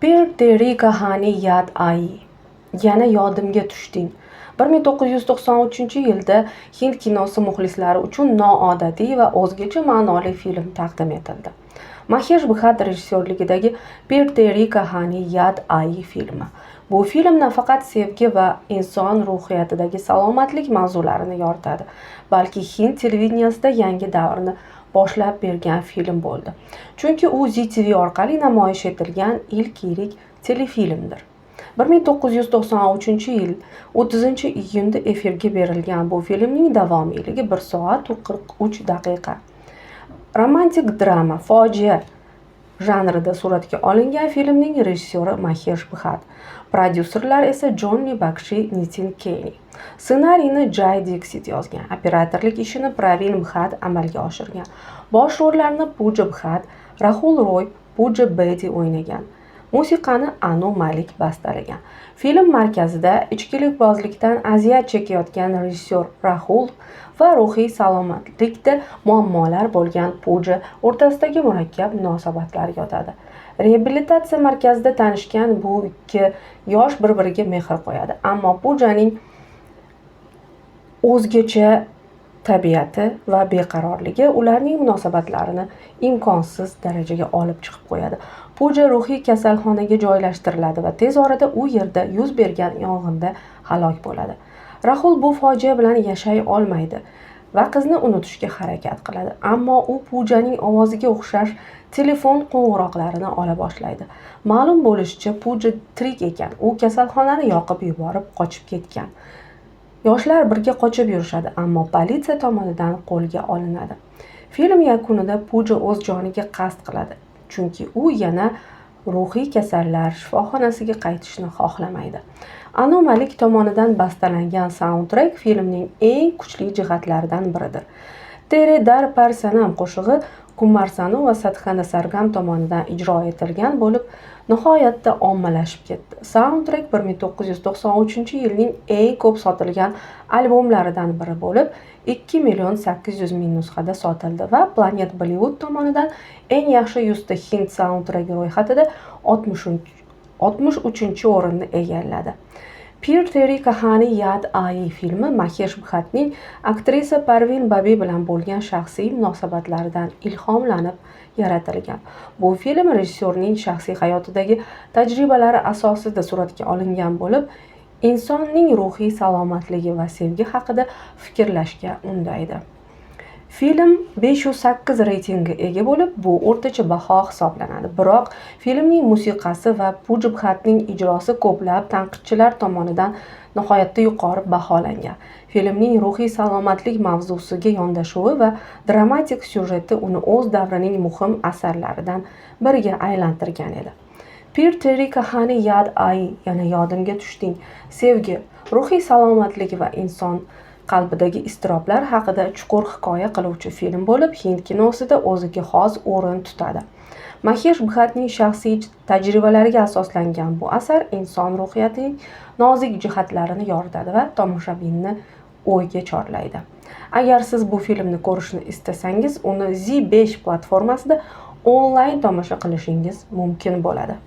Phir Teri Kahani Yaad Aayi. Yana yodimga tushding. 1993-yilda hind kinosi muxlislari uchun noodatiy va o'zgacha ma'noli film taqdim etildi. Mahesh Bxat rejissyorligidagi Phir Teri Kahani Yaad Aayi filmi. Bu film nafaqat sevgi va inson ruhiyatidagi salomatlik mavzularini yoritadi, balki hind televideniyasida yangi davrni boshlab bergan film bo'ldi. Chunki u Zee TV orqali namoyish etilgan ilk yirik telefilmdir. 1993-yil 30-iyunda efirga berilgan bu filmning davomiyligi 1 soat 43 daqiqa. Romantik drama, fojia janrida suratga olingan filmning rejissyori Mahesh Bxat, prodyuserlar esa Jonni Bakshi, Nitin Keni. Ssenariyni Jay Dixit yozgan, operatorlik ishini Pravin Bxat amalga oshirgan. Bosh rollarni Puja Bxat, Rahul Roy, Puja Bedi o'ynagan. Musiqani Anu Malik bastalagan. Film markazida ichkilikbozlikdan aziyat chekayotgan rejissyor Rahul va ruhiy salomatlikda muammolar bo'lgan Puja o'rtasidagi murakkab munosabatlar yotadi. Reabilitatsiya markazida tanishgan bu ikki yosh bir-biriga mehr qo'yadi, ammo Pujaning o'zgacha tabiati va beqarorligi ularning munosabatlarini imkonsiz darajaga olib chiqib qo'yadi. Puja ruhiy kasalxonaga joylashtiriladi va tez orada u yerda yuz bergan yong'inda halok bo'ladi. Rahul bu fojia bilan yashay olmaydi va qizni unutishga harakat qiladi, ammo u Pujaning ovoziga o'xshash telefon qo'ng'iroqlarini ola boshlaydi. Ma'lum bo'lishicha, Puja tirik ekan, u kasalxonani yoqib yuborib qochib ketgan. Yoshlar birga qochib yurishadi, ammo politsiya tomonidan qo'lga olinadi. Film yakunida Puja o'z joniga qasd qiladi, chunki u yana ruhiy kasallar shifoxonasiga qaytishni xohlamaydi. Anu Malik tomonidan bastalangan saundtrek filmning eng kuchli jihatlaridan biridir. Tere Dar Par Sanam qo'shig'i Kumar Sanu va Sadhana Sargam tomonidan ijro etilgan bo'lib, nihoyatda ommalashib ketdi. Saundtrek 1993-yilning eng ko'p sotilgan albomlaridan biri bo'lib, 2 800 000 nusxada sotildi va Planet Bollywood tomonidan eng yaxshi 100 ta hind saundtreki ro'yxatida 63-o'rinni egalladi. Phir Teri Kahani Yaad Aayi filmi Mahesh Bxatning aktrisa Parvin Babi bilan bo'lgan shaxsiy munosabatlaridan ilhomlanib yaratilgan. Bu film rejissyorning shaxsiy hayotidagi tajribalari asosida suratga olingan bo'lib, insonning ruhiy salomatligi va sevgi haqida fikrlashga undaydi. Film 508 reytingga ega bo'lib, bu o'rtacha baho hisoblanadi. Biroq filmning musiqasi va Puja Bxatning ijrosi ko'plab tanqidchilar tomonidan nihoyatda yuqori baholangan. Filmning ruhiy salomatlik mavzusiga yondashuvi va dramatik syujeti uni o'z davrining muhim asarlaridan biriga aylantirgan edi. Phir Teri Kahani Yaad Aayi, yana yodimga tushding. Sevgi, ruhiy salomatlik va inson qalbidagi iztiroblar haqida chuqur hikoya qiluvchi film bo'lib, hind kinosida o'ziga xos o'rin tutadi. Mahesh Bxatning shaxsiy tajribalariga asoslangan bu asar inson ruhiyatining nozik jihatlarini yoritadi va tomoshabinni o'yga chorlaydi. Agar siz bu filmni ko'rishni istasangiz, uni Zee 5 platformasida onlayn tomosha qilishingiz mumkin bo'ladi.